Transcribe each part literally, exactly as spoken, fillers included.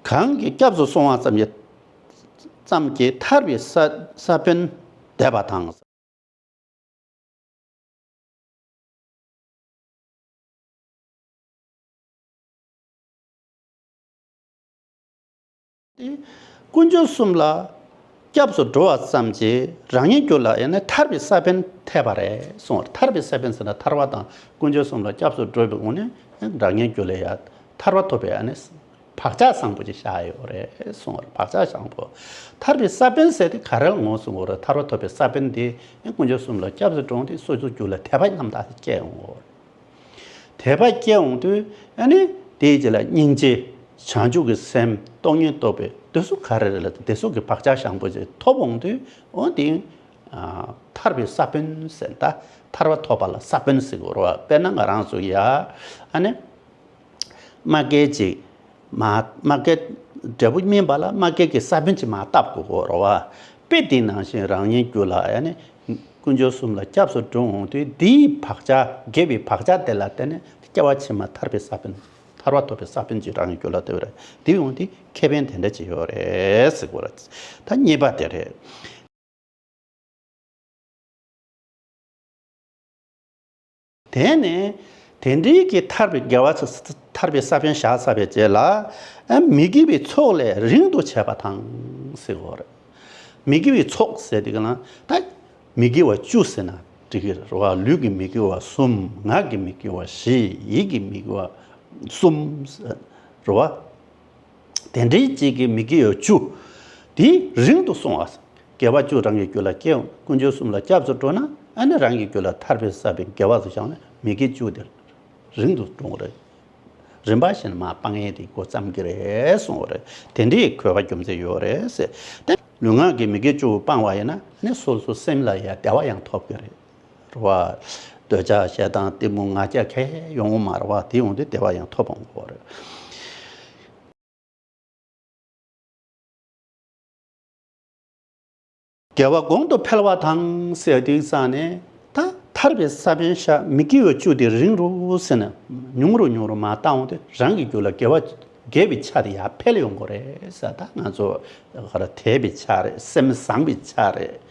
གང་གིས་སྐྱབས་སུ་སོང་བ་ཙམ་གྱིས་ཙམ་གྱིས་ཐར་པའི་ས་ས་བོན་འདེབས་པ་དང་། དཀོན་མཆོག་གསུམ་ལ་སྐྱབས་སུ་འགྲོ་བ་ཙམ་གྱིས་རང་ཉིད་རྒྱུད་ལ་ཡང་ན་ཐར་པའི་ས་བོན་ཐེབས་པ་རེད་གསུངས་པ་རེད། ཐར་པའི་ས་བོན་ཟེར་ན་ཐར་པ་དང་དཀོན་མཆོག་གསུམ་ལ་སྐྱབས་སུ་འགྲོ་བའི་སྒོ་ནས་རང་ཉིད་རྒྱུད་ལ་ཡང་ཐར་པ་ཐོབ་པའི་ཨ་ནི་བག་ཆགས་བཟང་པོ་ཅིག་བཞག་ཡོད་རེད་གསུངས་པ་རེད། བག་ཆགས་བཟང་པོ། ཐར་པའི་ས་བོན་ཟེར་དེ་ག་རེ་ལ་ངོས་བཟུང་དགོས་རེད། ཐར་པ་ཐོབ་པའི་ས་བོན་དེ་དཀོན་མཆོག་གསུམ་ལ་སྐྱབས་སུ་འགྲོ་དེ་སོ་སོའི་རྒྱུད་ལ་དད་པ་རྣམ་དག་སྐྱེ་ཡོང་དགོས་རེད། དད་པ་སྐྱེ་འོང་དུས་ཨ་ནི་དེའི་རྗེས་ལ་སྙིང་རྗེ། བྱང་ཆུབ་ཀྱི་སེམས། སྟོང་ཉིད་རྟོགས་པའི་དེ་ཚོ་ག་རེ་རེད་ལ་དེ་ཚོ་གི་བག་ཆགས་བཟང་པོ་ཅིག་ཐོབ་འོང་དུས་འོ་དེ་ཨ་ཐར་པའི་ས་བོན་ཟེར། ད་ཐར་པ་ཐོབ་པ་ལ་ས་བོན་ཟེར་དགོས་རེད་བ། དཔེར་ན་ང་རང་ཚོ་ཡ་ཨ་ནི་དམག་སྐད་ཅིག་མ་དམག་སྐད་འབྲས་བུ་སྨིན་པ་ལ་དམག་སྐད་ཀྱི་ས་བོན་ཅིག་མར་བཏབ་དགོས་རེད་བ། དཔེ་དེ་ནང་བཞིན་རང་ཉིད་རྒྱུད་ལ་ཨ་ནི་དཀོན་མཆོག་གསུམ་ལ་སྐྱབས་སུ་འགྲོ་འོང་དུས་འདིའི་བག་ཆགས་དགེ་བའི་བག་ཆགས་དེ་ལ་བརྟེན་ནས་སྐྱེ་བ་ཕྱི་མ་ཐར་པའི་ས་བོན། ཐར་པ་ཐོབ་པའི་ས་བོན་ཅིག་རང་གི་རྒྱུད་ལ་སྡོད་པ་རེད། དེ་ཡོང་དུས་ཁེ་ཕན་དེ་འདྲ་ཅིག་ཡོད་རེད་ཟེར་དགོས་རེད། ད་གཉིས་པ་དེ་རེད། དེ་ནས་དེ་འདྲའི་གི་ཐར་པའི་དགེ་བ་ཚོ་ཐར་པའི་ས་བོན་བཞག་ཚར་བའི་རྗེས་ལ་ཨ་མི་དགེ་བའི་ཚོགས་ལས་རིང་དུ་བྱེད་པ་དང་ཟེར་དགོས་རེད། མི་དགེ་བའི་ཚོགས་ཟེར་དེ་ག་ལ་ད་མི་དགེ་བ་བཅུ་ཟེར་ན་འགྲིག་གི་རེད་བ། ལུས་ཀྱི་མི་དགེ་བ་གསུམ། ངག་གི་མི་དགེ་བ་བཞི། ཡིད་ཀྱི་མི་དགེ་བ་གསུམ་རེད་བ། དེ་འདྲའི་གཅིག་གི་མི་དགེ་བ་བཅུ་དེ་རིང་དུ་སོང་བ། དགེ་བ་བཅུ་རང་གི་རྒྱུད་ལ་སྐྱེ་འོང་། དཀོན་མཆོག་གསུམ་ལ་སྐྱབས་སུ་འགྲོ་ན་ཨ་ནི་རང་གི་རྒྱུད་ལ་ཐར་པའི་ས་བོན་དགེ་བ་ཚོ་བཞག་ན་མི་དགེ་བཅུ་དེ་རིང་དུ་འགྲོ་གི་རེད། རིམ་པ་བཞིན་མར་སྤང་ཡས་དེ་འགོ་བརྩམ་གྱི་རེད་གསུངས་པ་རེད། དེ་འདྲའི་དགོས་པ་རྒྱུ་མཚན་ཡོད་རེད་ཟེར་ཏེ། ལུས་ངག་གི་མི་དགེ་བཅུ་སྤངས་པ་ཡིན་ན་ནི་སོ་སོ་སེམས་ལ་ཡང་བདེ་བ་ཡང་ཐོབ་ཀྱི་རེད། རེད་བ། འདོད་ཆགས་ཞེ་སྡང་གཏི་མུག་ང་རྒྱལ་གང་ཡང་ཡོང་གི་མ་རེད་བ། དེ་ཡོང་དུས་བདེ་བ་ཡང་ཐོབ་འོང་གི་རེད། དགེ་བ་གོང་དུ་འཕེལ་བ་དང་ཟེར་དུས་ཙང་ནས་ད་ཐར་པའི་ས་བོན་བཞག་མི་དགེ་བ་བཅུ་དེ་རིང་རུ་ཟེར་ན་ཉུང་རུ་ཉུང་རུ་མར་བཏང་འོང་དུས་རང་གི་རྒྱུད་ལ་དགེ་བ་དགེ་བའི་ཆ་དེ་ཡར་འཕེལ་ཡོང་གི་རེད་ཟེར། ད་ང་ཚོ་ག་རེ་དད་པའི་ཆ་རེད། སེམས་བཟང་པའི་ཆ་རེད།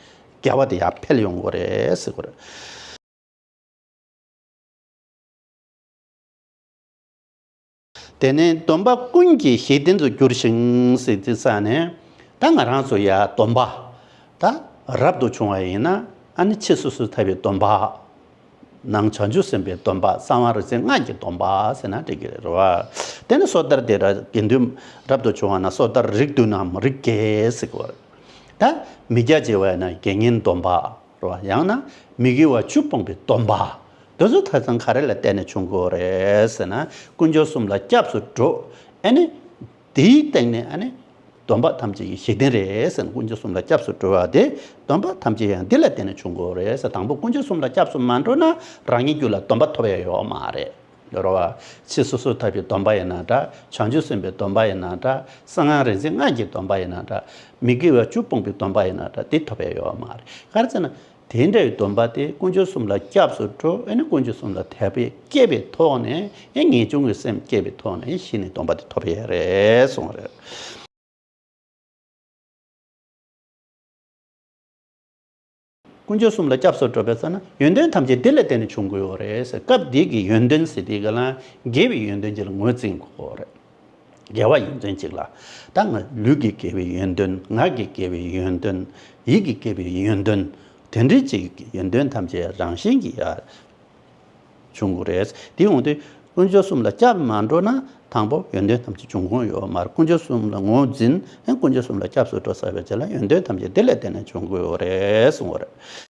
དགེ་བ་དེ་ཡར་འཕེལ་ཡོང་གི་རེད་ཟེར་གི་རེད། དེ་ནས་སྡོམ་པ་ཀུན་གྱི་གཞི་རྟེན་དུ་འགྱུར་ཞིང་ཟེར་དུས་ཙ་ནས་ད་ང་རང་ཚོ་ཡ་སྡོམ་པ་ད་རབ་ཏུ་བྱུང་བ་ཡིན་ན་ཨ་ནི་ཕྱི་སོ་སོར་ཐར་པའི་སྡོམ་པ། ནང་བྱང་ཆུབ་སེམས་དཔའི་སྡོམ་པ། གསང་བ་རིག་འཛིན་སྔགས་ཀྱི་སྡོམ་པ་ཟེར་ན་འགྲིག་གི་རེད་བ། དེ་ནས་སོ་ཐར་དེ་ར་དགེ་འདུན་རབ་ཏུ་བྱུང་བ་ན་སོ་ཐར་རིགས་བདུན་ནམ་རིགས་བརྒྱད་ཟེར་གི་རེད། ད་མི་རྒྱ་ཆེ་བ་ཡིན་ན་དགེ་བསྙེན་སྡོམ་པ། རེད་བ། ཡང་ན་མི་དགེ་བ་བཅུ་སྤོང་བའི་སྡོམ་པ། དེ་ཚོ་ཐ་ཚང་ག་རེ་ལ་བརྟེན་ནས་བྱུང་དགོས་རེད་ཟེར་ན་དཀོན་མཆོག་གསུམ་ལ་སྐྱབས་སུ་འགྲོ། ཨ་ནི་དེའི་སྟེང་ནས་ཨ་ནི་སྡོམ་པ་ཐམས་ཅད་ཀྱི་གཞི་རྟེན་རེད་ཟེར་ན་དཀོན་མཆོག་གསུམ་ལ་སྐྱབས་སུ་འགྲོ་བ་དེ་སྡོམ་པ་ཐམས་ཅད་ཡང་འདི་ལ་བརྟེན་ནས་བྱུང་དགོས་རེད་ཟེར། དང་པོ་དཀོན་མཆོག་གསུམ་ལ་སྐྱབས་སུ་མ་འགྲོ་ན་རང་ཉིད་རྒྱུད་ལ་སྡོམ་པ་ཐོབ་ཡ་ཡོད་མ་རེད། རེད་བ། ཕྱི་སོ་སོར་ཐར་པའི་སྡོམ་པ་ཡིན་ན་འདྲ། བྱང་ཆུབ་སེམས་དཔའི་སྡོམ་པ་ཡིན་ན་འདྲ། གསང་སྔགས་རིག་འཛིན་སྔགས་ཀྱི་སྡོམ་པ་ཡིན་ན་འདྲ། མི་དགེ་བ་བཅུ་སྤོང་བའི་སྡོམ་པ་ཡིན་ན་འདྲ། དེ་ཐོབ་ཡ་ཡོད་མ་རེད། ག་རེ་ཟེར་ན། དེ་འདྲ་བའི་སྡོམ་པ་དེ་དཀོན་མཆོག་གསུམ་ལ་སྐྱབས་སུ་འགྲོ། ཨ་ནི་དཀོན་མཆོག་གསུམ་ལ་དད་པ་སྐྱེས་པའི་ཐོག་ནས། ཨ་ངེས་འབྱུང་གི་སེམས་སྐྱེས་པའི་ཐོག་ནས་གཞི་ནས་སྡོམ་པ་དེ་ཐོབ་ཡ་རེད་གསུངས་རེད། དཀོན་མཆོག་གསུམ་ལ་སྐྱབས་སུ་འགྲོ་བའི་ས་ན་ཡོན་ཏན་ཐམས་ཅད་འདི་ལ་བརྟེན་ནས་བྱུང་དགོས་ཡོད་རེད་ཟེར། སྐབས་འདི་གི་ཡོན་ཏན་ཟེར་དེ་ག་ལ་དགེ་བའི་ཡོན་ཏན་ཅིག་ལ་ངོས་འཛིན་དགོས་རེད། དགེ་བ་ཡོན་ཏན་ཅིག་ལ། ད་ང་ལུས་ཀྱི་དགེ་བའི་ཡོན་ཏན། ངག་གི་དགེ་བའི་ཡོན་ཏན། ཡིད་ཀྱི་དགེ་བའི་ཡོན་ཏན། དེ་འདྲའི་ཅིག་གི་ཡོན་ཏན་ཐམས་ཅད་རང་བཞིན་གྱིས་ཡར་བྱུང་དགོས་རེད། དེ་འོང་དུས་དཀོན་མཆོག་གསུམ་ལ་སྐྱབས་མ་འགྲོ་ན་དང་པོ་ཡོན་ཏན་ཐམས་ཅད་འབྱུང་ཁུངས་ཡོད་མ་རེད། དཀོན་མཆོག་གསུམ་ལ་ངོས་འཛིན། ཨ་དཀོན་མཆོག་གསུམ་ལ་སྐྱབས་སུ་འགྲོ་ཚར་བའི་རྗེས་ལ་ཡོན་ཏན་ཐམས་ཅད་འདི་ལ་བརྟེན་ནས་འབྱུང་དགོས་ཡོད་རེད་གསུངས་པ་རེད།